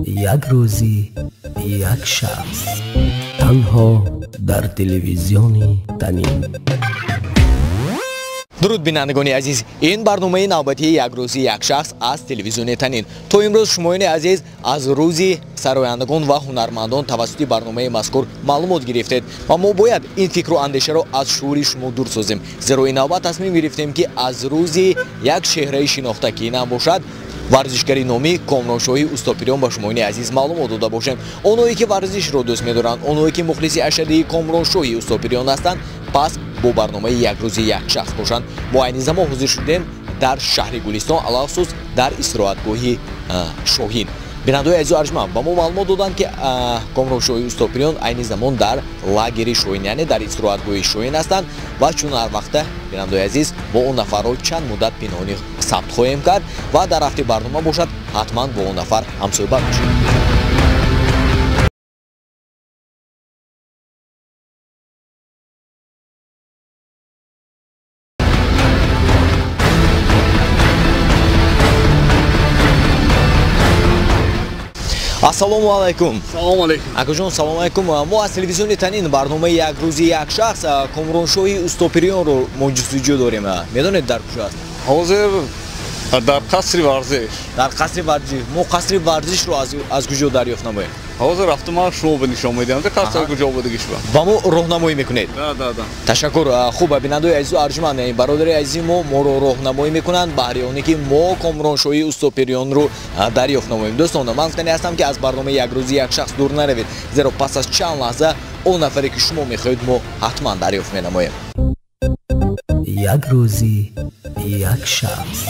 Як рӯзи як шахс танҳо дар телевизиони Танин. Дуруд, бинандагони азиз, ин барномаи навбатии як рӯзи як шахс аз телевизиони Танин. То имрӯз шумоёни азиз аз рӯзи сарояндагон ва ҳунармандон тавассути барномаи мазкур маълумот гирифтед ва мо бояд ин фикру андешаро аз шуури шумо дур созем, зеро ин навбат тасмим гирифтем, ки аз рӯзи як чеҳраи шинохта, ки инам бошад варзишгари номӣ Комроншоҳи Устопириён, ба шумоёни азиз маълумот дода бошем. Онҳое ки варзишро дӯст медоранд, онҳое ки мухлиси ашаддии Комроншоҳи Устопириён ҳастанд, пас бо барномаи як рӯзи як шахс бошанд. Мо айни замон ҳозир шудем дар шаҳри Гулистон, алахусус дар истироҳатгоҳи Шоҳин. Бинандаои азизу арҷманд, ба мо маълумот доданд, ки Комроншоҳи Устопириён айни замон дар лагери Шоҳин, яъне дар истироҳатгоҳи Шоҳин ҳастанд. Ва чун ҳар вақта, бинандаои азиз, бо он нафарро чанд муддат пинҳонӣ сабт хоҳем кард ва дар рафти барнома бошад, ҳатман бо он нафар ҳамсӯҳбат мешавем. Ассалому алайкум. Салому алайкум. Акаҷон, салому алайкум. Мо аз телевизиони Танин, барномаи як рӯзи як шахс, Комроншоҳи Устопириёнро мо ҷустуҷӯ дорем. Медонед, дар куҷо аст? Ҳозир дар қасри варзиш. Дар қасри варзиш. Мо қасри варзишро аз куҷо дарёфт намоем? Ҳозир рафта ман шумо ба нишон медиҳам, ки қаср куҷо будагиш ба. Ба мо роҳнамоӣ мекунед? Да, да, да. Ташаккур. Хуб, бинандаои азизу арҷманд, бародари азизи мо моро роҳнамоӣ мекунанд баҳри оне ки мо Комроншоҳи Устопириёнро дарёфт намоем. Дӯстон, ман гуфтани ҳастам, ки аз барномаи як рӯзи як шахс дур наравед, зеро пас аз чанд лаҳза он нафаре ки шумо мехоҳед, мо ҳатман дарёфт менамоем. Як рӯзи як шахс.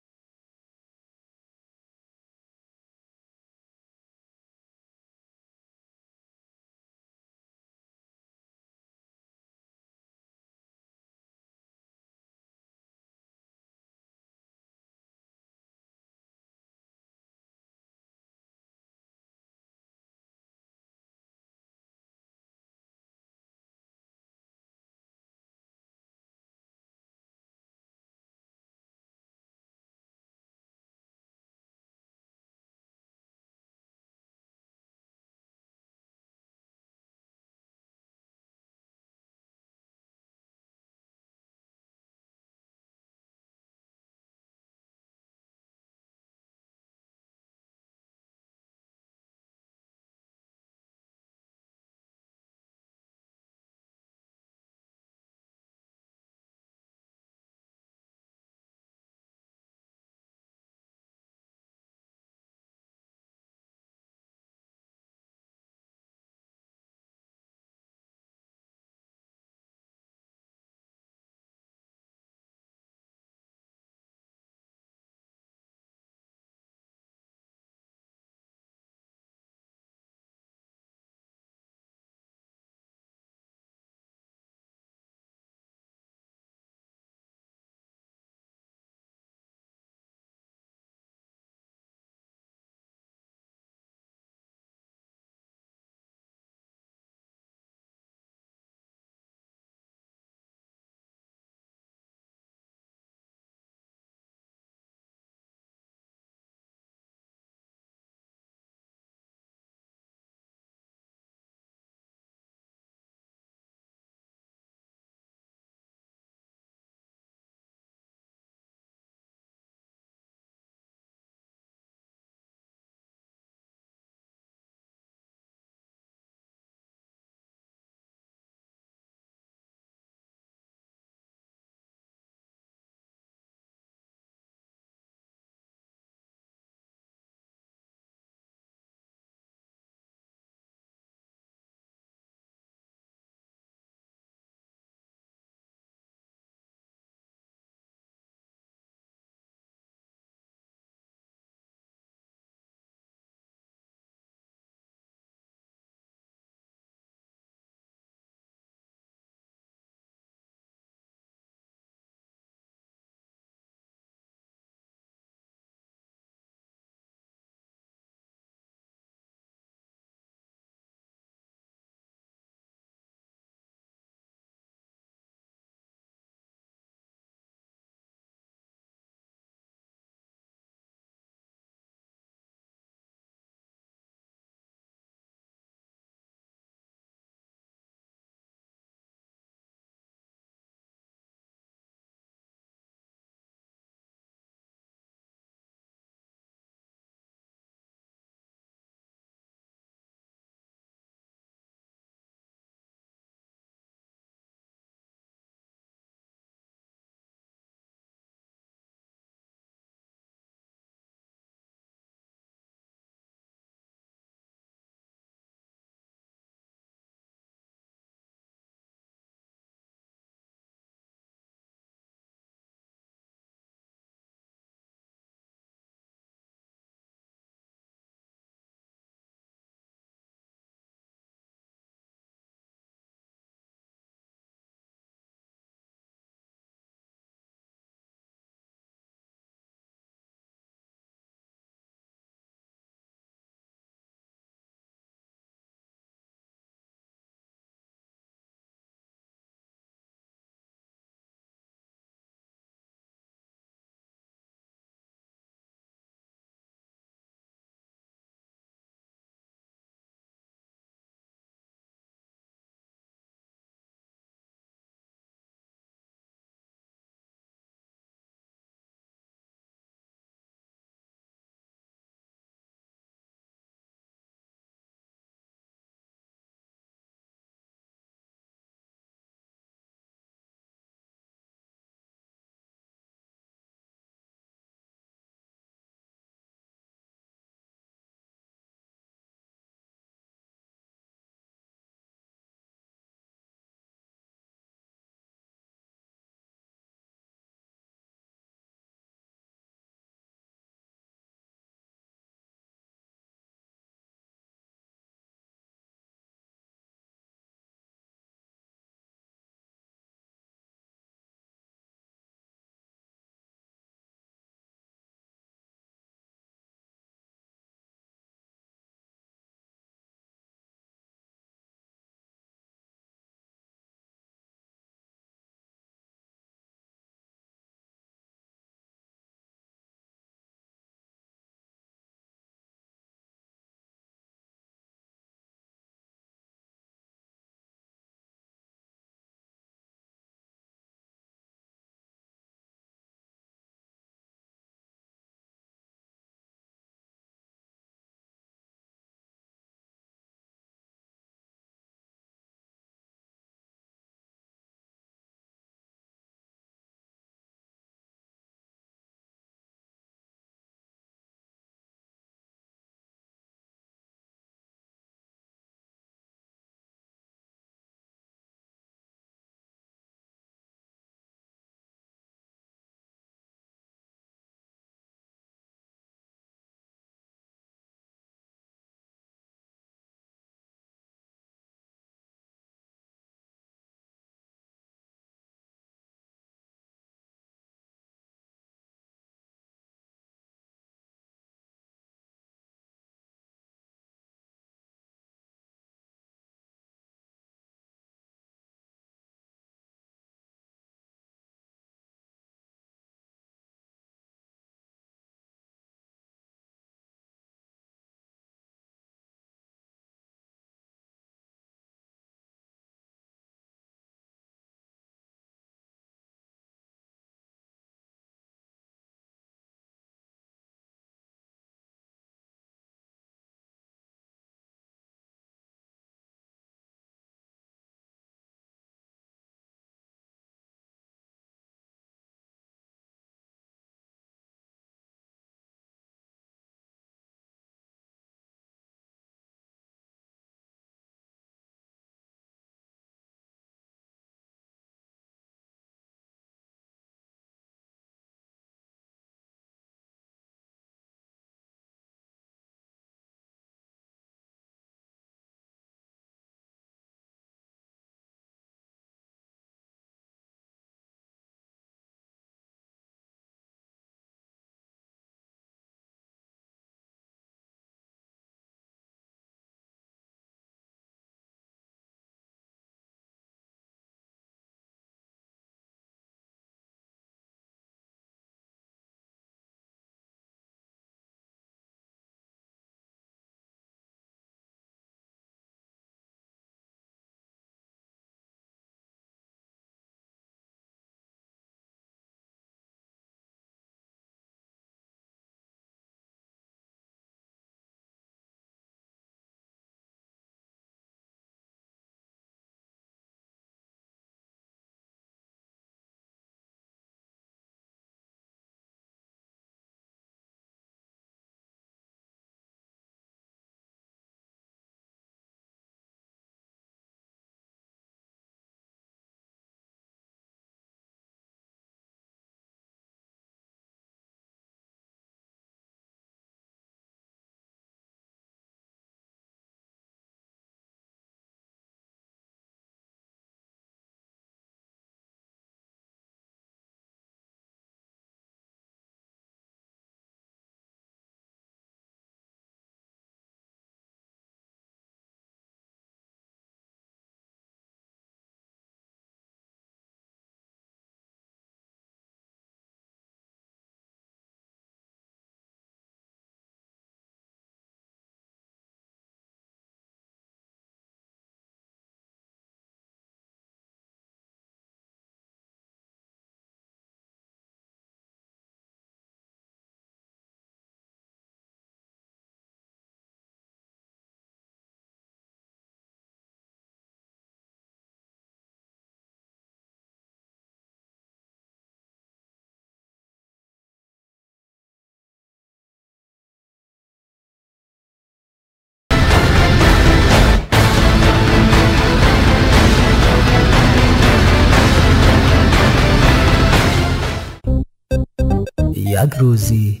Як рӯзи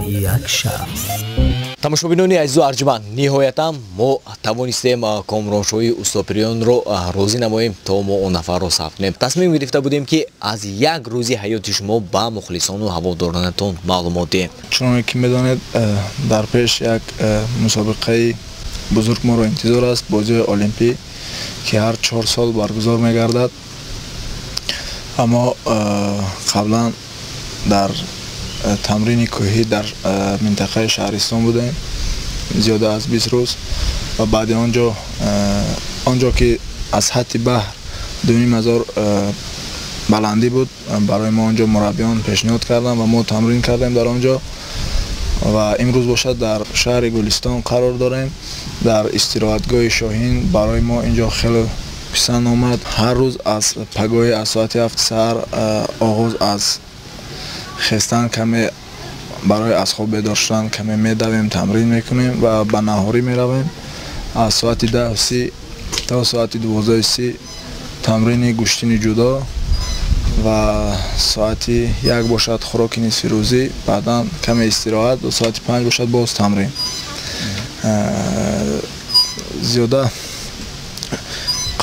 як шахс. Тамошобинони азизу арҷманд, ниҳоятам мо тавонистем Комроншоҳи Устопирёнро розӣ намоем, то мо он нафарро сабт кунем. Тасмим гирифта будем, ки аз як рӯзи ҳаёти шумо ба мухлисону ҳаводоронатон маълумот диҳем. Чуноне ки медонед, дар пеш як мусобиқаи бузург моро интизор аст, бозиҳои олимпӣ, ки ҳар 4 сол баргузор мегардад. Аммо қаблан дар тамрини кӯҳӣ дар минтақаи шаҳристон будем зиёда аз 20 рӯз ва баъди он ҷо, ки аз ҳадди баҳр 2500 баландӣ буд, барои мо он ҷо мураббиён пешниҳод карданд ва мо тамрин кардем дар он ҷо. Ва имрӯз бошад, дар шаҳри Гулистон қарор дорем, дар истироҳатгоҳи Шоҳин. Барои мо инҷо хеле писанд омад. Ҳар рӯз аз пагоҳӣ, аз соати 7 саҳар оғоз аз хестан, каме барои аз хоб бедор шудан каме медавем, тамрин мекунем ва ба наҳорӣ меравем. Аз соати 10:30 то соати 12:30 тамрини гӯштини ҷудо ва соати 1 бошад, хӯроки нисфирӯзӣ, баъдан каме истироҳат ва соати 5 бошад, боз тамрин. Зиёда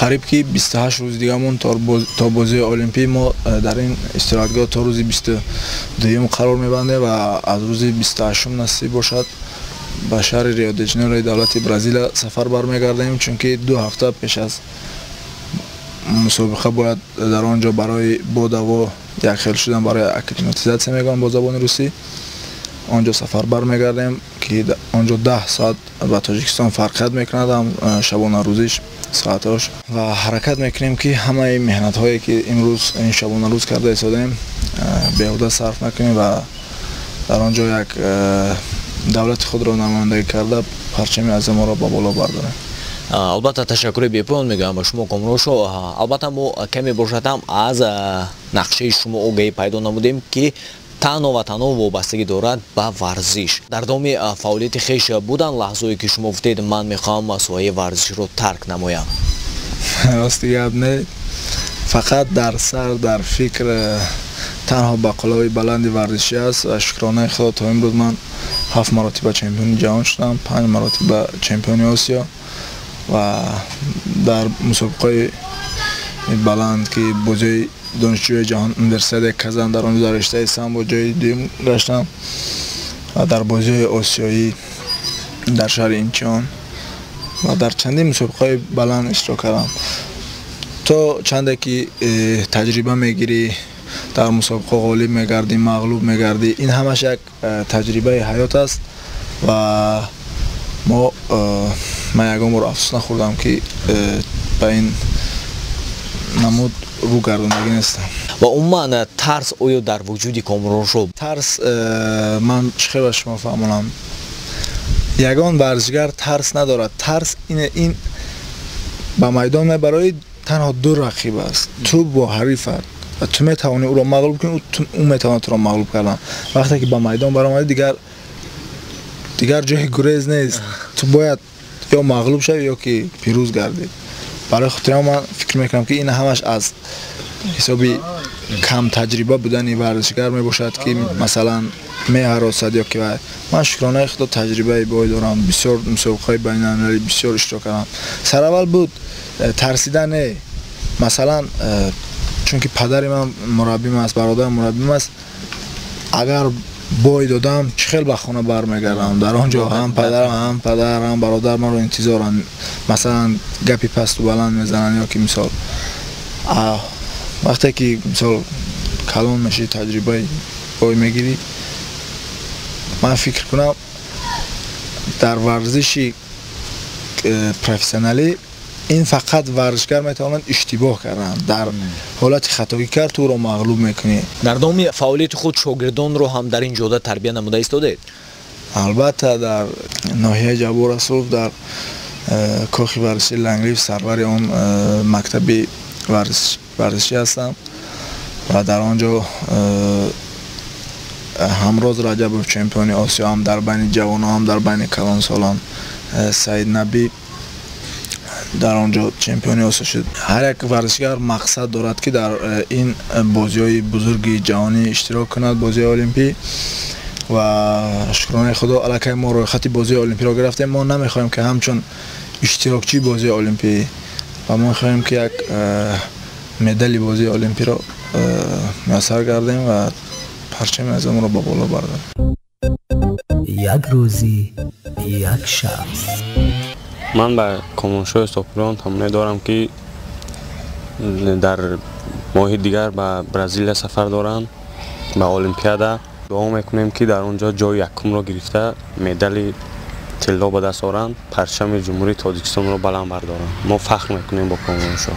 қариб ки 28 рӯз дигамон то бозии олимпӣ. Мо дар ин истироҳатгоҳ то рӯзи 22-юм қарор мебандем ва аз рӯзи 28-ум, насиб бошад, ба шаҳри Рио де Жанейрои давлати Бразилия сафар бармегардем, чунки 2 ҳафта пеш аз мусобиқа бояд дар он ҷо барои бодаво якхел шудан, барои акклиматизация мегӯям бо забони русӣ, он ҷо сафар бармегардем, ки он ҷо 10 соат ба Тоҷикистон фарқият мекунад, ҳам шабонарӯзиш соатҳош. Ва ҳаракат мекунем, ки ҳамаи меҳнатҳое, ки имрӯз ин шабонарӯз карда истодаем, беҳуда сарф накунем ва дар он ҷо як давлати худро намояндагӣ карда, парчами азиморо ба боло бардорем. Албатта, ташаккури бепоён мегӯям ба шумо, Комроншо. Албатта, мо каме бошад ҳам аз нақшаи шумо огаҳӣ пайдо намудем, ки танҳо ва танҳо вобастагӣ дорад ба варзиш. Дар давоми фаъолияти хеш буданд лаҳзое, ки шумо гуфтед: «Ман мехоҳам соҳаи варзишро тарк намоям»? Рости гап, не. Фақат дар сар, дар фикр танҳо ба қуллаҳои баланди варзишӣ аст. Ва шукронаи Худо, то имрӯз ман ҳафт маротиба чемпиони ҷаҳон шудам, панҷ маротиба чемпиони Осиё ва дар мусобиқаҳои баланд, ки бозиҳои донишҷӯи ҷаҳон, университети Казан, дар он ҷо дар риштаи самбо ҷои дуюм гаштам ва дар бозиҳои осиёӣ дар шаҳри Инчион ва дар чандин мусобиқаҳои баланд иштирок кардам. То чанде ки таҷриба мегирӣ, дар мусобиқа ғолиб мегардӣ, мағлуб мегардӣ, ин ҳамаш як таҷрибаи ҳаёт аст. Ва ман ягон бор афсӯс нахӯрдам, ки ба ин намуд рӯ гардондагӣ нестам. Ва умуман, тарс оё дар вуҷуди Комроншо? Тарс, ман чӣ хел ба шумо фаҳмонам, ягон варзишгар тарс надорад. Тарс ин ба майдон мебароӣ, танҳо ду рақиб аст, ту бо ҳарифат, ва ту метавонӣ ӯро мағлуб кунӣ, ӯ метавонад туро мағлуб кардан. Вақте ки ба майдон баромадӣ, дигар ҷои гурез нест, ту бояд ё мағлуб шавӣ, ё ки пирӯз гардӣ. Барои хотирам, ман фикр мекунам, ки ин ҳамаш аз ҳисоби камтаҷриба будани варзишгар мебошад, ки масалан меҳаросад ё ки. Ман, шукронаи Худо, таҷрибаи бой дорам, бисёр мусобиқаҳои байналмилалӣ бисёр иштирок кардам. Сараввал буд тарсидан, не, масалан, чунки падари ман мураббим аст, бародарам мураббим аст, агар бой додам, чӣ хел ба хона бармегардам? Дар он ҷо ҳам падарам, ҳам бародар маро интизоранд, масалан, гапи пасту баланд мезананд ё ки мисол. Вақте ки мисол калон мешӣ, таҷрибаи бой мегирӣ, ман фикр кунам, дар варзиши профессионалӣ ин фақат варзишгар метавонад иштибоҳ кардан, дар ҳолати хатогӣ кард, ту ӯро мағлуб мекунӣ. Дар давоми фаъолияти худ шогирдонро ҳам дар ин ҷода тарбия намуда истодед? Албатта, дар ноҳияи Ҷаббор Расулов, дар кохи варзиши Ланглиф, сарвари он мактаби варзишӣ ҳастам ва дар он ҷо Ҳамроз Раҷабов, чемпиони Осиё ҳам дар байни ҷавонон, ҳам дар байни калонсолон, Саиднабӣ. Дар он ҷо чемпиони Осиё шуд. Ҳар як варзишгар мақсад дорад, ки дар ин бозиҳои бузурги ҷаҳонӣ иштирок кунад, бозиҳои олимпӣ. Ва шукронаи Худо, аллакай мо рӯйхати бозиҳои олимпиро гирифтем. Мо намехоҳем, ки ҳамчун иштирокчии бозиҳои олимпӣ, ва мо мехоҳем, ки як медали бозии олимпиро муяссар гардем ва парчами аз онро ба боло бардорем. Як рӯзи як шахс. Ман ба Комроншоҳи Устопириён таманно дорам, ки дар моҳи дигар ба Бразилия сафар доранд, ба Олимпиада. Дуо мекунем, ки дар он ҷо ҷои якумро гирифта, медали тилло ба даст оранд, парчами Ҷумҳурии Тоҷикистонро баланд бардоранд. Мо фахр мекунем бо Комроншоҳ.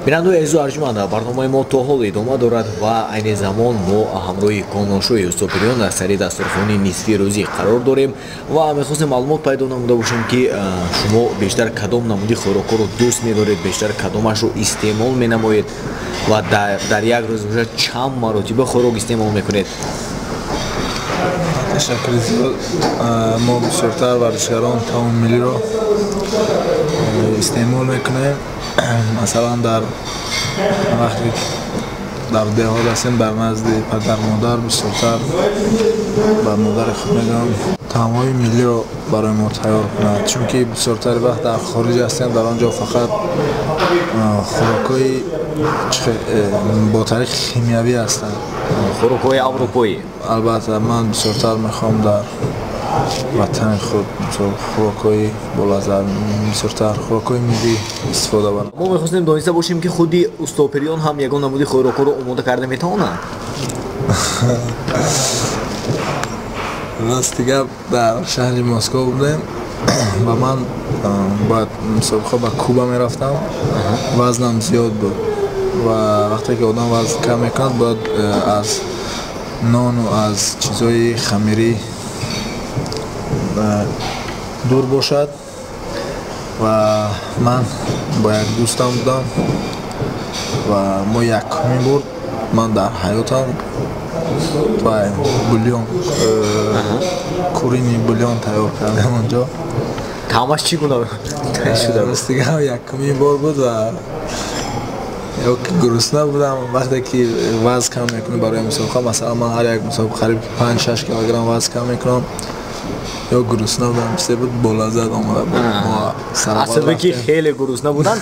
Бинандаои азизу арҷманд, барномаи мо то ҳол идома дорад ва айни замон мо ҳамроҳи Комроншоҳи Устопириён дар сари дастурхони нисфи рӯзӣ қарор дорем ва мехостем маълумот пайдо намуда бошем, ки шумо бештар кадом намуди хӯрокҳоро дӯст медоред, бештар кадомашро истеъмол менамоед ва дар як рӯз бошад чанд маротиба хӯрок истеъмол мекунед. Ташаккури зиёд. Мо бисёртар варзишгарон таоми миллиро истеъмол мекунем. Масалан, дар вақте дар деҳот ҳастем, дар назди падар модар, бисёртар ба модари худ мегӯям, таомҳои миллиро барои мо тайёр кунад, чунки бисёртари вақт дар хориҷ ҳастем, дар он ҷо фақат хӯрокҳои бо тариқи химиявӣ ҳастанд, хӯрокҳои аврупоӣ. Албатта, ман бисёртар мехоҳам дар ватани худ хӯрокҳои болаззат, бисёртар хӯрокҳои миллӣ истифода барам. Мо мехостем дониста бошем, ки худи Устопириён ҳам ягон намуди хӯрокҳоро омода карда метавонанд. Рости гап, дар шаҳри Москва будем ва ман бояд мусобиқа ба Куба мерафтам. Вазнам зиёд буд ва вақте ки одам вазн кам мекунад, бояд аз нону аз чизҳои хамирӣ дур бошад. Ва ман бо як дӯстам будам ва мо якумин бор ман дар ҳаётам ва бульон, куриный бульон тайёр кардем онҷо. Таъмаш чӣ гуна шуда? Рости гап, якумин бор буд ва гурусна будам. Вақте ки вазн кам мекунӣ барои мусобиқа, масалан, ман ҳар як мусобиқа қариб 5-6 килограмм вазн кам мекунам, ё гурусна будам, чизе буд болаззат омода буд. Аз сабаби ки хеле гурусна буданд,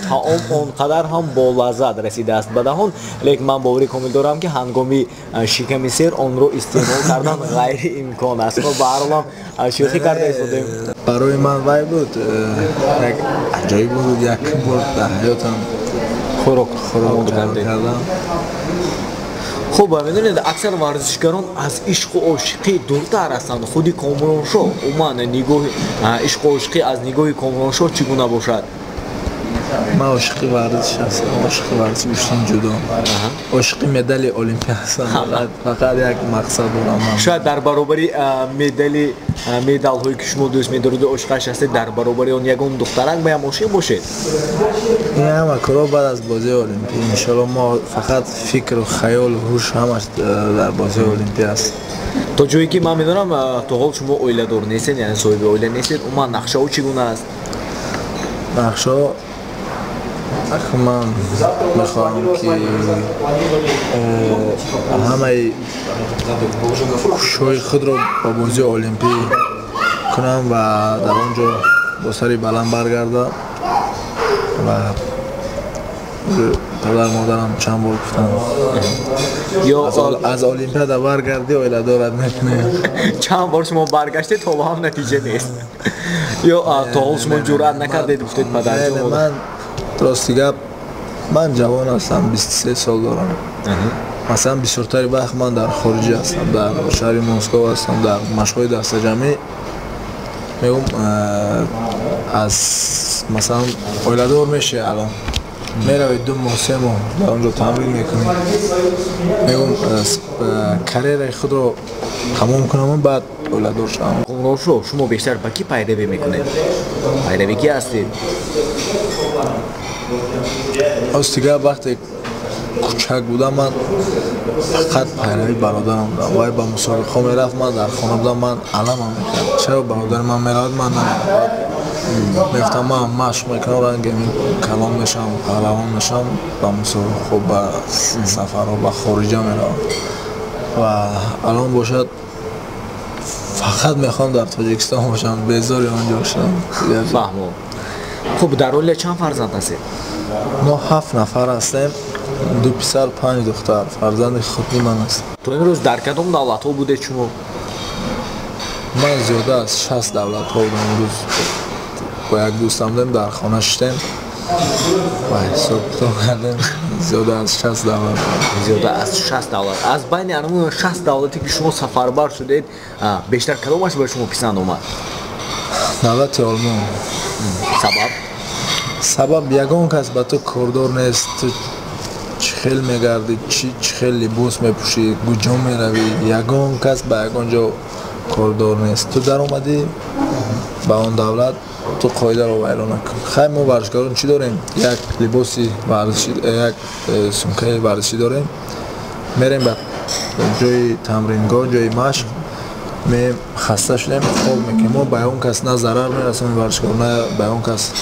таом он қадар ҳам болаззат расидааст ба даҳон, лекин ман боварӣ комил дорам, ки ҳангоми шиками сер онро истеъмол кардан ғайриимкон аст. Мо ба ҳар ҳол ҳам шӯхӣ карда истодем. Барои ман вай буд як аҷоиб буд, як бор дар ҳаётам хӯрок хӯрок кардам. Хуб, медонед, аксар варзишгарон аз ишқу ошиқӣ дуртар ҳастанд. Худи Комроншоҳ, умуман нигоҳи ишқу ошиқӣ аз нигоҳи Комроншоҳ чӣ гуна бошад? Ман ошиқи варзиш ҳастам, ошиқи варзиш гӯштин ҷудо, ошиқи медали олимпӣ ҳастам. Фақат як мақсад дорам. Шояд дар баробари медали, медалҳое ки шумо дӯст медоред, ошиқаш ҳастед, дар баробари он ягон духтарак баям ошиқ бошед? Ин ҳама корҳо баъд аз бозии олимпӣ, иншоалло. Мо фақат фикру хаёлу ҳуш ҳамаш дар бозии олимпӣ аст. То ҷое ки ман медонам, то ҳол шумо оиладор нестед, яъне соҳиби оила нестед. Умуман нақшаҳо чӣ гуна аст? Нақшаҳо, ман мехоҳам, ки ҳамаи кӯшишҳои худро ба бозии олимпӣ кунам ва дар он ҷо бо сари баланд баргардам. Ва падар модарам чанд бор гуфтанд, аз олимпиада баргардӣ, оиладорат мекунем. Чанд бор шумо баргаштед, то ҳам натиҷа нест, ё то ҳол шумо ҷуръат накардед, гуфтед падарҷон? Ман, рости гап, ман ҷавон ҳастам, 23 сол дорам. Масалан, бисёртари вақт ман дар хориҷӣ ҳастам, дар шаҳри Москва ҳастам, дар машқҳои дастаҷамъӣ. Мегӯм, аз масалан оиладор мешавӣ, алон Меравӣ 2 моҳ 3 моҳ дар он ҷо тамрин мекунӣ. Мегӯм карьераи худро тамом кунам, баъд оиладор шавам. Комроншоҳ, шумо бештар ба кӣ пайравӣ мекунед? Пайрави кӣ ҳастед? Рости гап, вақте кӯчак будам, ман фақат пайрави бародарам будам. Вай ба мусобиқаҳо мерафт, ман дар хона будам, ман аламам мекардам. Чаро бародари ман меравад, ман намеравам? Мегуфтам, ман машқ мекунам, ранги калон мешавам, паҳлавон мешавам, ба мусобиқаҳо, ба сафарҳо, ба хориҷа меравам. Ва алон бошад фақат мехоҳам дар Тоҷикистон бошам, безори он ҷо шудам. Фаҳмом. Хуб, дар оила чанд фарзанд ҳастед? Мо 7 нафар ҳастем, 2 писар, 5 духтар. Фарзанди худни ман аст. То имрӯз дар кадом давлатҳо будед шумо? Ман зиёда аз 60 давлатҳо будам. Имрӯз бо як дӯстам будем, дар хона шиштем ва ҳисоб китоб кардем. Зиёда аз 60 давлат. Зиёда аз 60 давлат. Аз байни ҳамон 60 давлате ки шумо сафарбар шудед, бештар кадомаш ба шумо писанд омад? Давлати Олмон. Сабаб? Сабаб ягон кас ба ту кордор нест. Ту чӣ хел мегардӣ, чӣ хел либос мепӯшӣ, куҷо меравӣ, ягон кас ба ягон ҷо кордор нест. Ту даромадӣ ба он давлат, ту қоидаро вайрон накун. Хай, мо варзишгарон чӣ дорем? Як либоси варзишӣ, як сумкаи варзишӣ дорем. Мерем ба ҷои тамрингоҳ, ҷои машқ, меем, хаста шудем, хоб мекунем. Мо ба ягон кас на зарар мерасонем варзишгар, на ба ягон кас.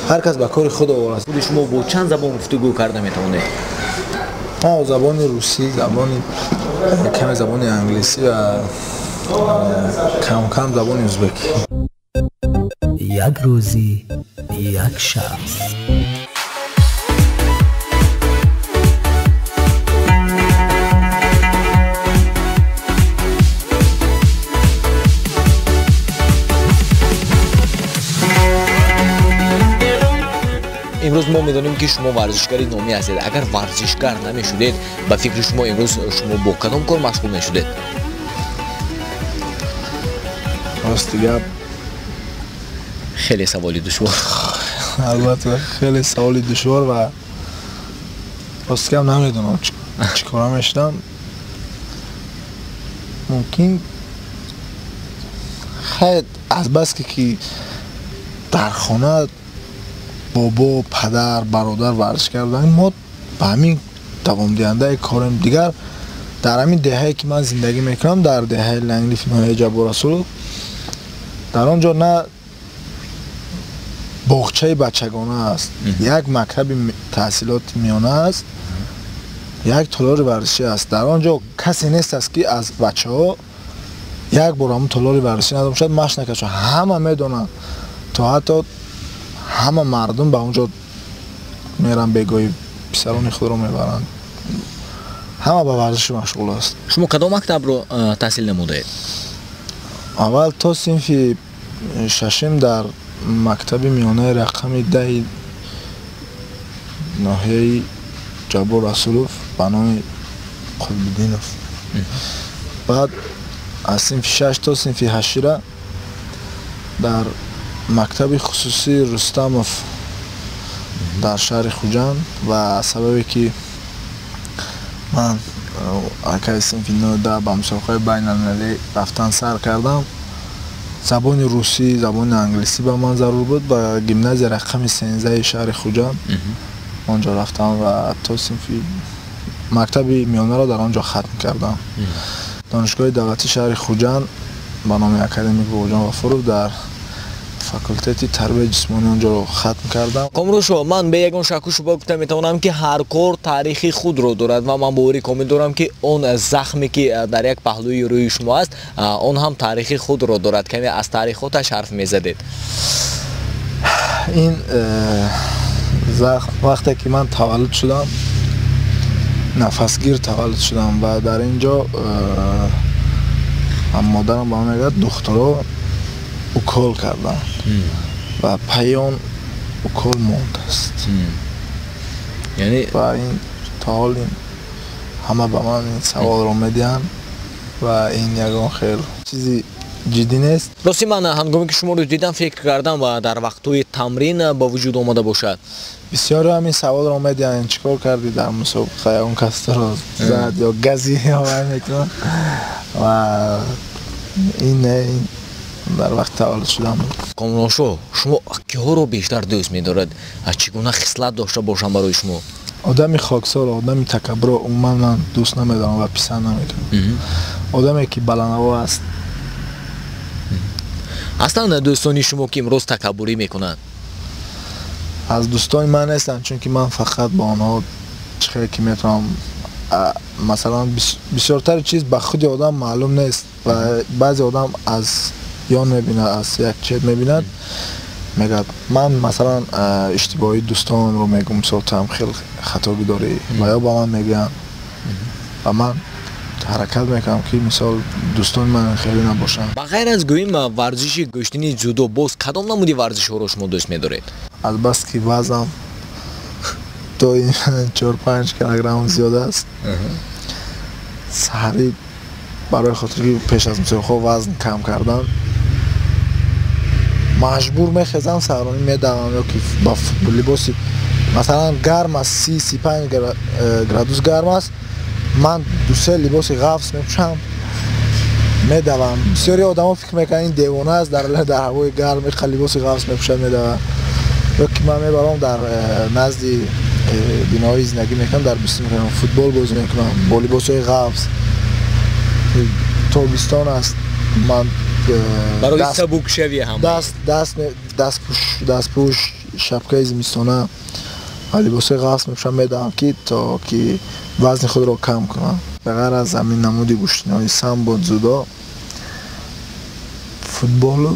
Ҳар кас ба кори худ овор аст. Худи шумо бо чанд забон гуфтугӯ карда метавонед? Ман забони русӣ, забони каме забони англисӣ ва кам-кам забони ӯзбекӣ. Як рӯзи як шахс. Имрӯз мо медонем, ки шумо варзишгари номӣ ҳастед. Агар варзишгар намешудед, ба фикри шумо имрӯз шумо бо кадом кор машғул мешудед? Рости гап, хеле саволи душвор. Албатта, хеле саволи душвор ва рости гап намедонам чӣ кора мешудам. Мумкин хайр, азбаски ки дар хона бобо, падар, бародар варзиш карданд, мо ба ҳамин давомдиҳандаи корем. Дигар дар ҳамин деҳае ки ман зиндагӣ мекунам, дар деҳаи Ланглиф ноҳияи Ҷаббор Расулов, дар он ҷо на боғчаи бачагона аст, як мактаби таҳсилоти миёна аст, як толори варзишӣ аст. Дар он ҷо касе нест аст, ки аз бачаҳо як бор ҳамон толори варзишӣ надошад, машқ накард. Ҳама медонанд, то ҳатто ҳама мардум ба он ҷо меранд, бегоҳӣ писарони худро мебаранд. Ҳама ба варзиш машғул аст. Шумо кадом мактабро таҳсил намудаед? Аввал то синфи шашум дар мактаби миёнаи рақами 10 ноҳияи Ҷаббор Расулов ба номи Қутбиддинов. Баъд аз синфи 6 то синфи 8 дар мактаби хусусии Рустамов дар шаҳри Хуҷанд. Ва сабабе ки ман акаи синфи 9 ба мусобиқаҳои байналмилалӣ рафтан сар кардам, забони русӣ, забони англисӣ ба ман зарур буд. Ба гимназия рақами 13 шаҳри Хуҷанд он ҷо рафтам ва то синфи мактаби миёнаро дар он ҷо хатм кардам. Донишгоҳи давлатии шаҳри Хуҷанд ба номи академик Бобоҷон Ғафуров дар факултети тарбияи ҷисмонӣ он ҷоро хатм кардам. Комрӯшо, ман бе ягон шакку шубҳа гуфта метавонам, ки ҳар кор таърихи худро дорад ва ман боварӣ комил дорам, ки он захме ки дар як паҳлӯи рӯи шумо аст, он ҳам таърихи худро дорад. Каме аз таърихоташ ҳарф мезадед. Ин захм вақте ки ман таваллуд шудам, нафасгир таваллуд шудам ва дар ин ҷо модарам ба ман мегӯяд, духтуро укол карданд ва пайи он укол мондааст. Яъне ва ин то ҳол ин ҳама ба ман ин саволро медиҳанд ва ин ягон хел чизи ҷиддӣ нест. Рости ман ҳангоме ки шуморо дидам фикр кардам ва дар вақтҳои тамрин ба вуҷуд омада бошад. Бисёре ҳамин саволро медиҳанд, чӣ кор кардӣ дар мусобиқа, он кас туро зад ё газӣ мекунад ва ин дар вақти таваллуд шудан буд. Комроншоҳ, шумо киҳоро бештар дӯст медоред? Чӣ гуна хислат дошта бошанд барои шумо? Одами хоксорро, одами такаббурро умуман ман дӯст намедорам ва писанд намекунам. Одаме ки баландҳаво аст. Ҳастанд дӯстони шумо ки имрӯз такаббурӣ мекунанд? Аз дӯстони ман нестанд, чунки ман фақат бо онҳо чӣ хеле ки метавонам, масалан бисёртари чиз ба худи одам маълум нест ва баъзе одам аз ён мебинад, аз як чет мебинад, мегӯяд ман масалан иштибоҳи дӯстонамро мегӯм, мисол ту ҳам хеле хатогӣ дорӣ ва ё ба ман мегӯянд ва ман ҳаракат мекунам ки мисол дӯстони ман хеле набошанд. Ба ғайр аз гӯем варзиши гӯштини ҷудо, боз кадом намуди варзишҳоро шумо дӯст медоред? Азбаски вазнам то 4-5 килограмм зиёд аст, саҳарӣ барои хотире ки пеш аз мусобиқаҳо вазн кам кардан маҷбур мехезам, саҳаронӣ медавам ё ки ба либоси масалан гарм аст, 30-35 градус гарм аст, ман 2-3 либоси ғафс мепӯшам, медавам. Бисёри одамо фикр мекунанд ин девона аст, дар ҳавои гарм иқа либоси ғафс мепӯшад, медавад. Ё ки ман мебарам дар назди биноҳои зиндагӣ мекунам, дар бистӣ мекунам, футбол бозӣ мекунам бо либосҳои ғафс. Тобистон аст, ман барои сабукшавӣ ҳам дастпӯш, шапкаи зимистона ва либосҳои ғафс мепӯшам, медавам ки то ки вазни худро кам кунам. Ба ғайр аз ҳамин намуди гӯштиниҳои самбо, ҷудо, футболу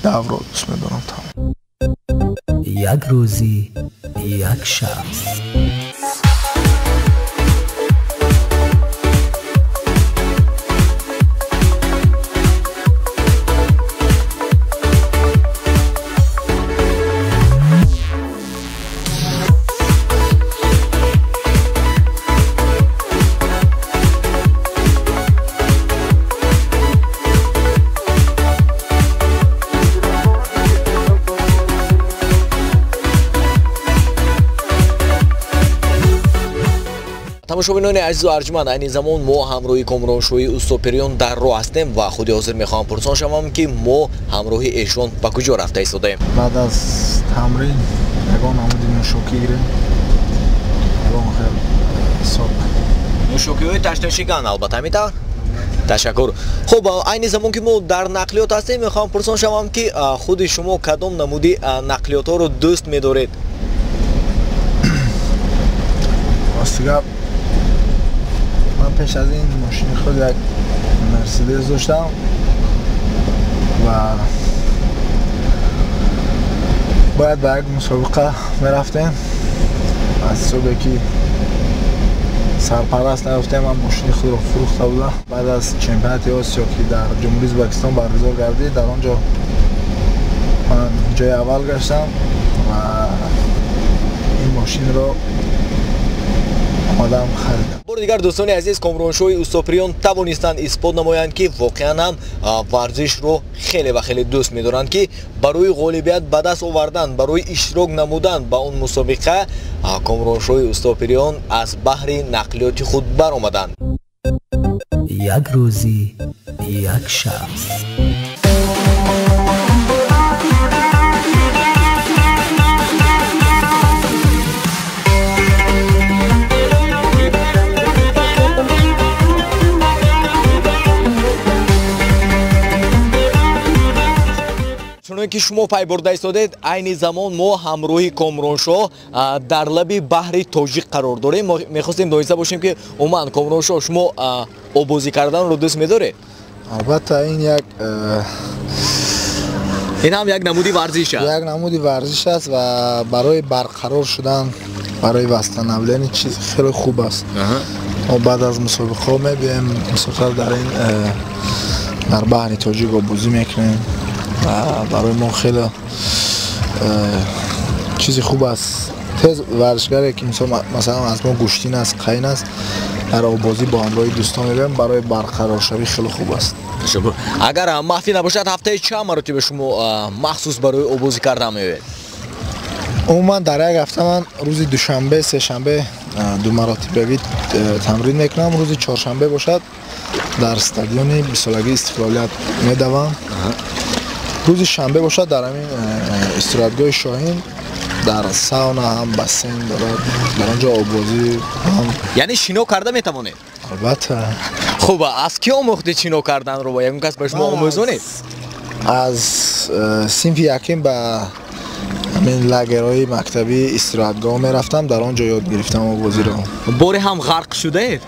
давро дӯст медорам. Тамом. Як рӯзи як шахс. Тамошобинони азизу арҷманд, айни замон мо ҳамроҳи Комроншоҳи Устопириён дар роҳ ҳастем ва худи ҳозир мехоҳам пурсон шавам ки мо ҳамроҳи эшон ба куҷо рафта истодаем. Баъд аз тамрин ягон намуди нӯшокӣ гирем, ягон хел сок. Нӯшокиҳои ташташикан, албатта, ҳамин тавр? Ташаккур. Хуб, айни замон ки мо дар нақлиёт ҳастем, мехоҳам пурсон шавам ки худи шумо кадом намуди нақлиётҳоро дӯст медоред? Рости гап, ман пеш аз ин мошини худ як Мерседес доштам ва бояд ба як мусобиқа мерафтем. Аз ҳисобе ки сарпараст наёфтем, ман мошини худро фурӯхта будам. Баъд аз чемпионати Осиё ки дар Ҷумҳурии Ӯзбекистон баргузор гардид, дар он ҷо ман ҷои аввал гаштам ва ин мошинро омадам харидам. Бори дигар дӯстони азиз, Комроншоҳи Устопириён тавонистанд исбот намоянд ки воқеан ҳам варзишро хеле ва хеле дӯст медоранд, ки барои ғолибият ба даст овардан, барои иштирок намудан ба он мусобиқа Комроншоҳи Устопириён аз баҳри нақлиёти худ баромаданд. Як рӯзи як шахс. Чуноне ки шумо пай бурда истодед, айни замон мо ҳамроҳи Комроншоҳ дар лаби баҳри Тоҷик қарор дорем. Мо мехостем дониста бошем ки умуман Комроншоҳ, шумо оббозӣ карданро дӯст медоред? Албатта, ин як ин ҳам як намуди варзиш аст. Як намуди варзиш аст ва барои барқарор шудан, барои восстановление чиз хеле хуб аст. Мо баъд аз мусобиқаҳо мебием, мисолтар дар ин дар баҳри Тоҷик оббозӣ мекунем ва барои мо хеле чизи хуб аст. Тез варзишгаре ки масалан аз мо гӯштин аст, қайн аст, Дар оббозӣ бо ҳамроҳи дӯстон мебиям, барои барқароршавӣ хеле хуб аст. Ташаккур. Агар махфӣ набошад, ҳафтаи чанд маротиба шумо махсус барои оббозӣ кардан меоед? Умуман дар як ҳафта ман рӯзи душанбе, сешанбе ду маротибавӣ тамрин мекунам. Рӯзи чоршанбе бошад дар стадиони бисолагии Истиқлолият медавам. Рӯзи шанбе бошад дар ҳамин истироҳатгоҳи Шоҳин дар сауна ҳам бассейн дорад, дар он ҷо оббозӣ ҳам. Яъне шино карда метавонед? Албатта. Хуб, аз кӣ омӯхтед шино карданро? Ва ягон кас ба шумо омӯзонед? Аз синфи якум ба ҳамин лагерҳои мактабӣ истироҳатгоҳ мерафтам, дар он ҷо ёд гирифтам оббозиро. Боре ҳам ғарқ шудаед?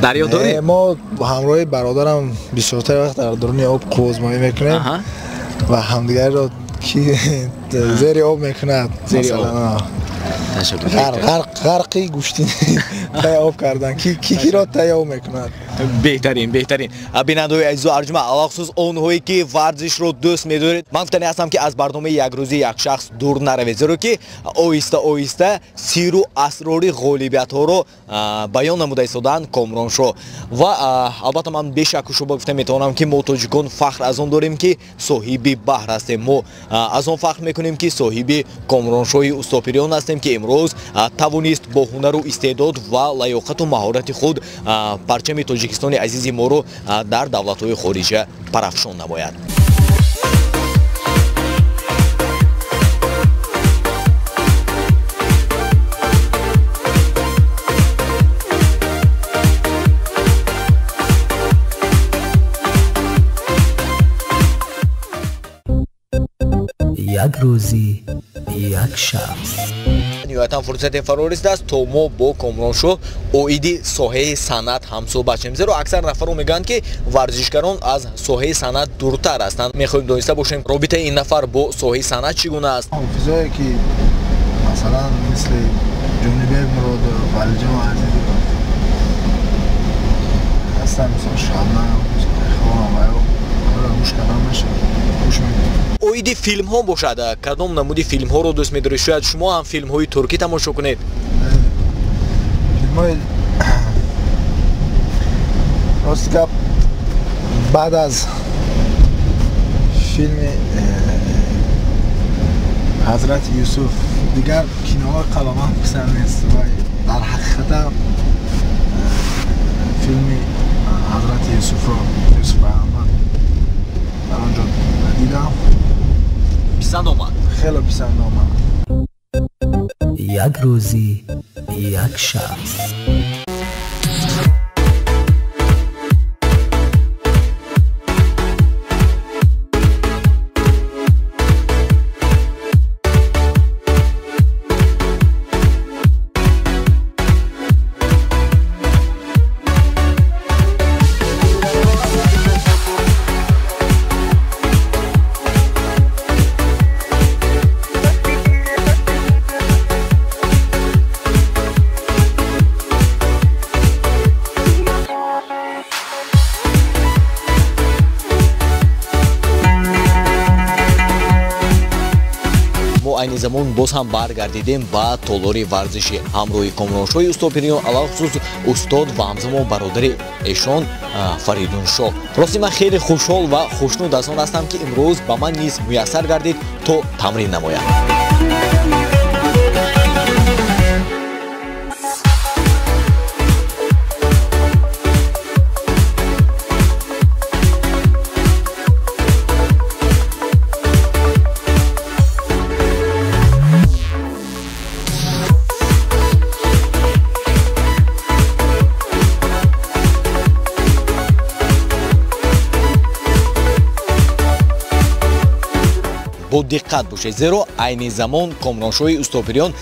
Дар ёд доред? Мо ҳамроҳи бародарам бисёртар вақт дар даруни об қуввозмоӣ мекунем ва ҳамдигарро ки зери об мекунад. Зери об. Ташаккур. Ғарқи гӯштини тай об кардан, ки киро тай об мекунад. Беҳтарин, беҳтарин. Бинандаҳои азизу арҷманд, алахусус онҳое ки варзишро дӯст медоред, ман гуфтанӣ ҳастам ки аз барномаи як рӯзи як шахс дур наравед, зеро ки оҳиста оҳиста сиру асрори ғолибиятҳоро баён намуда истодаанд Комроншоҳ. Ва албатта ман бешакку шуба гуфта метавонам ки мо тоҷикон фахр аз он дорем ки соҳиби баҳр ҳастем. Мо аз он фахр мекунем ки соҳиби Комроншоҳи устопириён ҳастем ки имрӯз тавонист бо ҳунару истеъдод ва лаёқату маҳорати худ парчами Тоҷикистони азизи моро дар давлатҳои хориҷа парафшон намояд. Як рӯзи як шахс. Ниҳоятан фурсате фаро расидааст то мо бо Комроншоҳ оиди соҳаи санъат ҳамсӯҳбат шавем, зеро аксар нафарон мегӯянд ки варзишгарон аз соҳаи санъат дуртар ҳастанд. Мехоҳем дониста бошем робитаи ин нафар бо соҳаи санъат чӣ гуна аст. Ҳофизое ки масалан мисли Ҷонибек Муродов, Валиҷон Азизов ҳастанд, мисол Шабнам, гӯш кардан мешавад, гӯш мекунем. Оиди филмҳо бошад, кадом намуди филмҳоро дӯст медоред? Шояд шумо ҳам филмҳои туркӣ тамошо кунед? Филмҳои рости гап, баъд аз филми Ҳазрати Юсуф дигар киноҳои қаламан писанд нест ва дар ҳақиқатам филми Ҳазрати Юсуфро, Юсуф пайғамбар, дар он ҷо дидам. Писанд омад? Хеле писанд омад. Як рӯзи як шахс. Айни замон боз ҳам баргардидем ба толори варзишӣ ҳамроҳи Комроншоҳи устопириён, алалхусус устод ва ҳамзамон бародари эшон Фаридуншоҳ. Рости ман хеле хушҳол ва хушнуд аз он ҳастам ки имрӯз ба ман низ муяссар гардид то тамрин намоям. Бо диққат бошед, зеро айни замон Комроншоҳи устопириён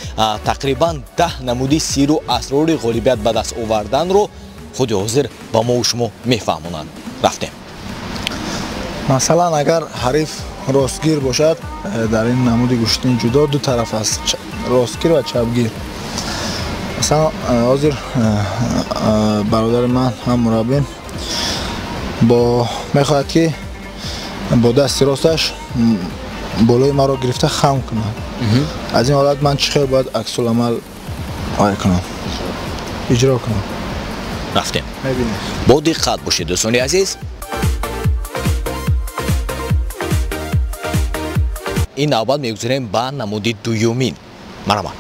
тақрибан 10 намуди сиру асрори ғолибият ба даст оварданро худи ҳозир ба мо шумо мефаҳмонанд. Рафтем. Масалан, агар ҳариф ростгир бошад, дар ин намуди гӯштини ҷудо ду тараф аст, ростгир ва чапгир. Масалан, ҳозир бародари ман ҳам мураббӣ бо мехоҳад ки бо дасти росташ болои маро гирифта хам кунад. Аз ин ҳолат ман чӣ хел бояд аксуламал кунам, иҷро кунам? Рафтем. Бо диққат бошед, дӯстони азиз. Ин навбат мегузарем ба намуди дуюмин. Марҳамат.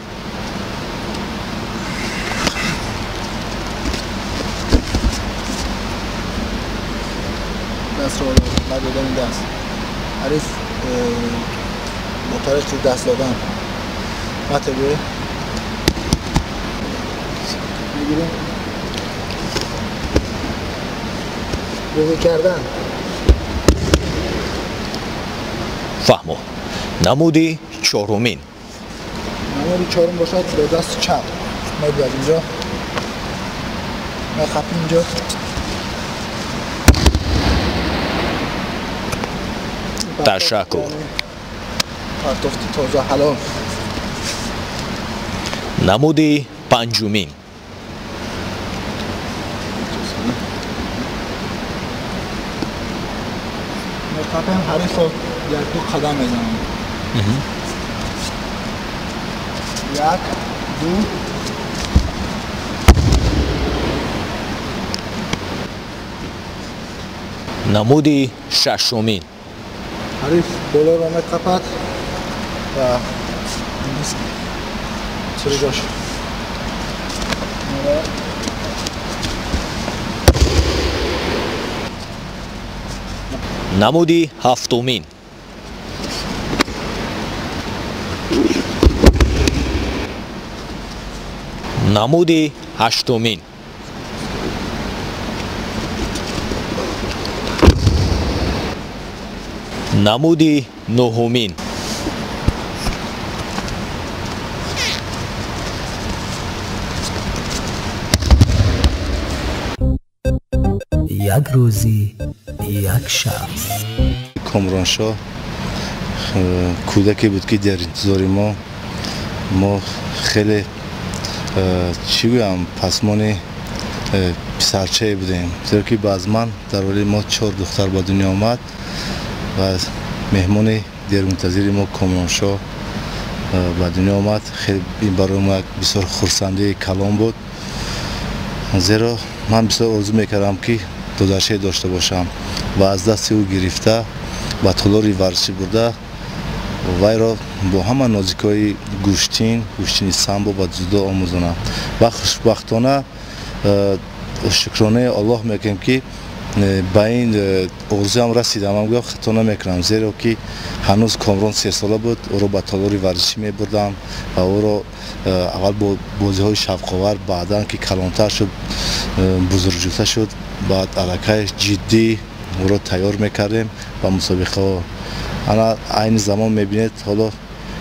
Дастро додани даст. Ҳариф бо тариқи даст додан матебе мегирем. Бозӣ кардан. Фаҳмо. Намуди чорумин. Намуди чорум бошад бо дасти чап. Мебиёд инҷо. Мехапем инҷо. Ташаккур. Партофти тоза ҳалол. Намуди панҷумин. Мехапем ҳарифро як-ду қадам мезанам. Як, ду. Намуди шашумин. Ҳариф болоро меқапад ва сириҷош. Намуди ҳафтумин. Намуди ҳаштумин. Намуди нуҳумин. Як рӯзи як шахс. Комроншоҳ кӯдаке буд, ки дар интизори мо хеле чӣ гӯям пасмони писарчае будем, зеро ки баъз ман дар оилаи мо 4 духтар ба дунё омад ва меҳмони дермунтазири мо Комроншоҳ ба дунё омад. Ин барои мо як бисёр хурсандии калон буд, зеро ман бисёр орзу мекардам, ки додарчае дошта бошам ва аз дасти ӯ гирифта ба толори варзишӣ бурда вайро бо ҳама нозикиҳои гӯштин, гӯштини самбо ва дзюдо омӯзонам. Ва хушбахтона шукронаи Аллоҳ мекунем, ки ба ин орзуам расидам. Ман гӯям хато намекунам, зеро ки ҳанӯз Комрон 3 сола буд, ӯро ба толори варзишӣ мебурдам ва ӯро аввал бо бозиҳои шавқовар, баъдан ки калонтар шуд, бузургҷута шуд, баъд аллакай ҷиддӣ ӯро тайёр мекардем ба мусобиқаҳо. Ана айни замон мебинед, ҳоло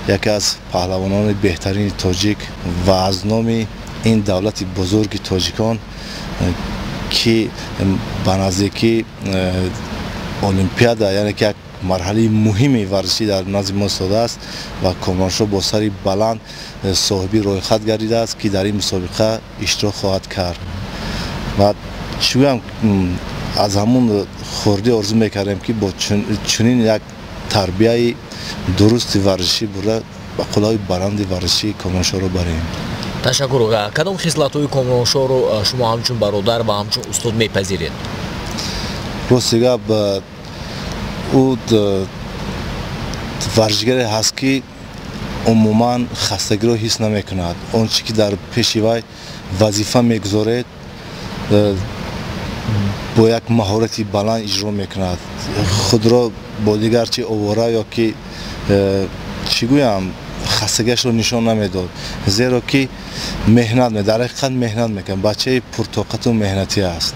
яке аз паҳлавонони беҳтарини тоҷик ва аз номи ин давлати бузурги тоҷикон, ки ба наздикӣ олимпиада, яъне ки як марҳалаи муҳими варзишӣ дар назди мо истодааст ва Комроншоҳ бо сари баланд соҳиби рӯйхат гардидааст, ки дар ин мусобиқа иштирок хоҳад кард. Ва чӣ гӯям, аз ҳамун хурдӣ орзу мекардем, ки бо чунин як тарбияи дурусти варзишӣ бурда ба қуллаҳои баланди варзишӣ Комроншоҳро барем. Ташаккур. Кадом хислатҳои Комроншоҳро шумо ҳамчун бародар ва ҳамчун устод мепазиред? Рости гап, ӯ варзишгаре ҳаст, ки умуман хастагиро ҳис намекунад. Он чӣ ки дар пеши вай вазифа мегузоред, бо як маҳорати баланд иҷро мекунад. Худро бо дигар чи овора ё ки чӣ гӯям, хастагиашро нишон намедод, зеро ки меҳнат дар ҳақиқат меҳнат мекунад. Бачаи пуртоқату меҳнатӣ аст.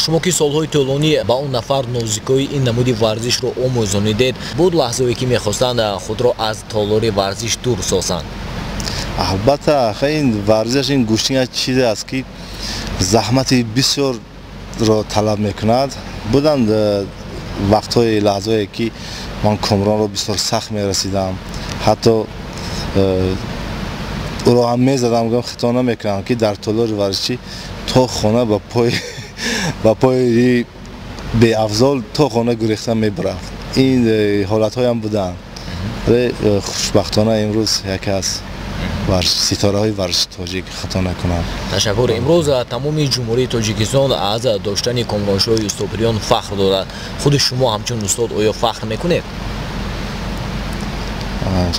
Шумо ки солҳои тӯлонӣ ба он нафар нозикои ин намуди варзишро омӯзонидед, буд лаҳзае ки мехостанд худро аз толори варзиш дур созанд? Албатта, ин варзиш, ин гӯштин як чизе аст, ки заҳмати бисёрро талаб мекунад. Буданд вақтҳои лаҳзое, ки ман Комронро бисёр сахт мерасидам, ҳатто ӯро ҳам мезадам, гӯям хато намекунам, ки дар толори варзишӣ то хона ба пои беафзол то хона гурехта мебарафт. Ин ҳолатҳоям буданд. Вале хушбахтона имрӯз яке аз ситораҳои варзиши тоҷик хато накунам. Ташаккур. Имрӯз тамоми Ҷумҳурии Тоҷикистон аз доштани Комроншоҳи Устопириён фахр дорад. Худи шумо ҳамчун устод оё фахр мекунед?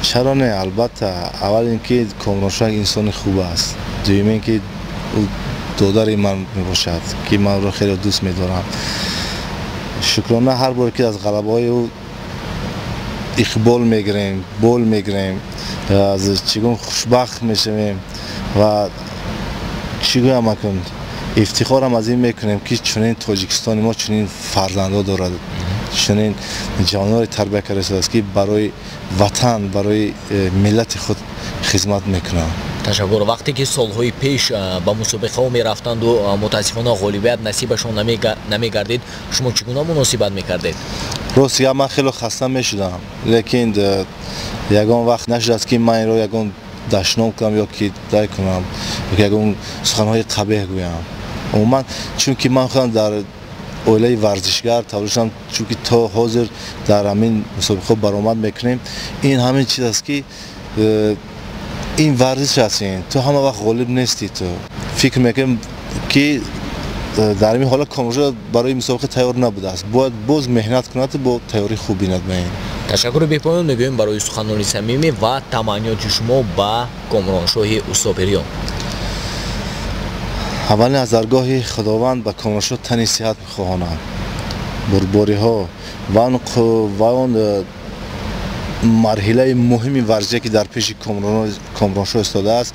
Чаро не, албатта. Аввал ин ки Комроншоҳ инсони хуб аст, дуюм ин ки ӯ додари ман мебошад, ки ман ӯро хеле дӯст медорам. Шукрона ҳар бор ки аз ғалабаҳои ӯ иқбол мегирем, бол мегирем, аз чӣ гуна хушбахт мешавем ва чӣ гӯям акун, ифтихорам аз ин мекунем, ки чунин Тоҷикистони мо чунин фарзандҳо дорад, чунин ҷавонҳоро тарбия карда истодааст, ки барои ватан, барои миллати худ хизмат мекунанд. Ташаккур. Вақте ки солҳои пеш ба мусобиқаҳо мерафтанду мутаассифона ғолибият насибашон намегардид, шумо чӣ гуна муносибат мекардед? Рост гап, ман хеле хаста мешудам, лекин ягон вақт нашудааст, ки ман инро ягон дашном кунам ё ки дай кунам, ё ки ягон суханҳои қабеҳ гӯям. Умуман, чунки ман худам дар оилаи варзишгар таваллуд шудам, чунки то ҳозир дар ҳамин мусобиқаҳо баромад мекунем, ин ҳамин чиз аст, ки ин варзиш аст. Ин ту ҳама вақт ғолиб нестӣ. Ту фикр мекунем, ки дар ҳамин ҳолат Комроншоҳ барои мусобиқа тайёр набудааст, бояд боз меҳнат кунад, бо тайёрии хуб бинад ба ин. Ташаккури бепоён мегӯем барои суханони самимӣ ва таманниёти шумо ба Комроншоҳи Устопириён. Аввалин аз даргоҳи Худованд ба Комроншоҳ тани сиҳат мехоҳонам, бурдбориҳо ва он марҳилаи муҳими варзише, ки дар пеши Комроншоҳ истодааст,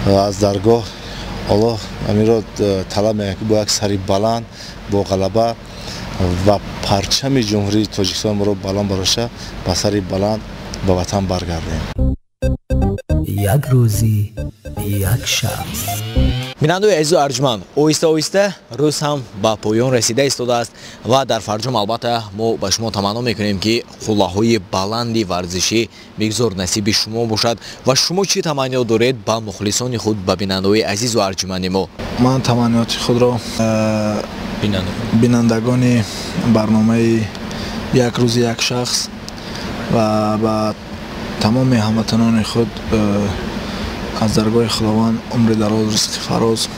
аз даргоҳ Аллоҳ амиро талаб мекунад, ки бо як сари баланд, бо ғалаба ва парчами Ҷумҳурии Тоҷикистон моро баланд бардошта, ба сари баланд ба ватан баргардем. Як рӯзи як шахс. Бинандаои азизу арҷманд, оҳиста оҳиста рӯз ҳам ба поён расида истодааст ва дар фарҷом албатта мо ба шумо таманно мекунем, ки қуллаҳои баланди варзишӣ бигзор насиби шумо бошад. Ва шумо чӣ таманниёт доред ба мухлисони худ, ба бинандаои азизу арҷманди мо? Ман таманниёти худро бинандагони барномаи як рӯзи як шахс ва ба тамоми ҳамватанони худ аз даргоҳи Худованд умри дароз, ризқи фароз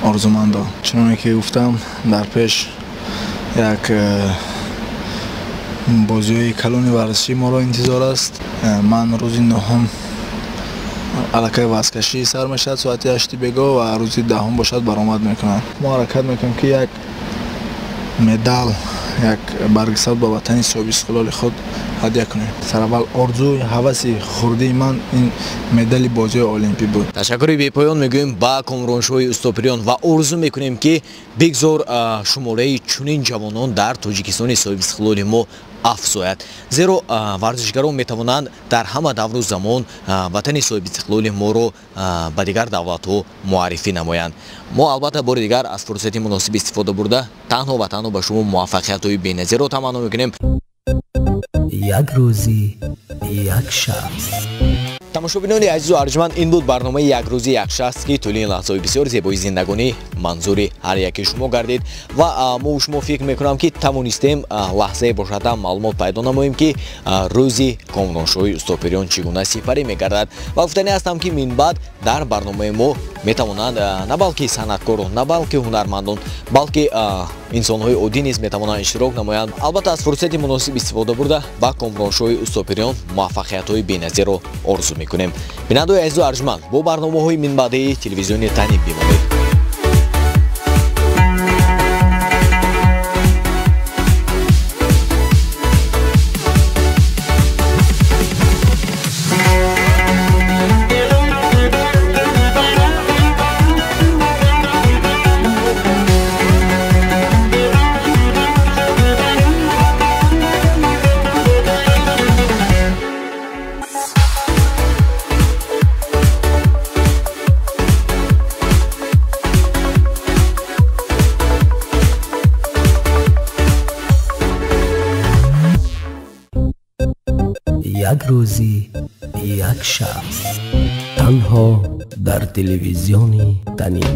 орзумандам. Чуноне ки гуфтам, дар пеш як бозиҳои калони варзишӣ моро интизор аст. Ман рӯзи 9 аллакай вазкашӣ сар мешавад соати 8 бего ва рӯзи 10 бошад баромад мекунам. Мо ҳаракат мекунем, ки як медал, як барги сабз ба ватани соҳиби истиқлоли худ ҳадя кунем. Сараввал орзуи ҳаваси хурдии ман ин медали бозиҳои олимпӣ буд. Ташаккури бепоён мегӯем ба Комроншоҳи Устопириён ва орзу мекунем, ки бигзор шумораи чунин ҷавонон дар Тоҷикистони соҳиби истиқлоли мо афзояд, зеро варзишгарон метавонанд дар ҳама давру замон ватани соҳиби истиқлоли моро ба дигар давлатҳо муаррифӣ намоянд. Мо албатта бори дигар аз фурсати муносиб истифода бурда танҳо ва танҳо ба шумо муваффақиятҳои беназирро таманно мекунем. Як рӯзи як шахс. Тамошобинони азизу арҷманд, ин буд барномаи як рӯзи як шахс, ки тӯли ин лаҳзаҳои бисёр зебои зиндагонӣ манзури ҳар яке шумо гардид ва мо шумо фикр мекунам, ки тавонистем лаҳзае бошад ҳам маълумот пайдо намоем, ки рӯзи Комроншоҳи Устопириён чӣ гуна сипарӣ мегардад. Ва гуфтанӣ ҳастам, ки минбаъд дар барномаи мо метавонанд на балки санъаткорон, на балки ҳунармандон, балки инсонҳои оддӣ низ метавонанд иштирок намоянд. Албатта аз фурсати муносиб истифода бурда ба Комроншоҳи Устопириён муваффақиятҳои беназирро орзу мекунем. Бинандаои азизу арҷманд, бо барномаҳои минбаъдаи телевизиони Танин бимонед. Як рӯзи як шахс. Танҳо дар телевизиони Танин.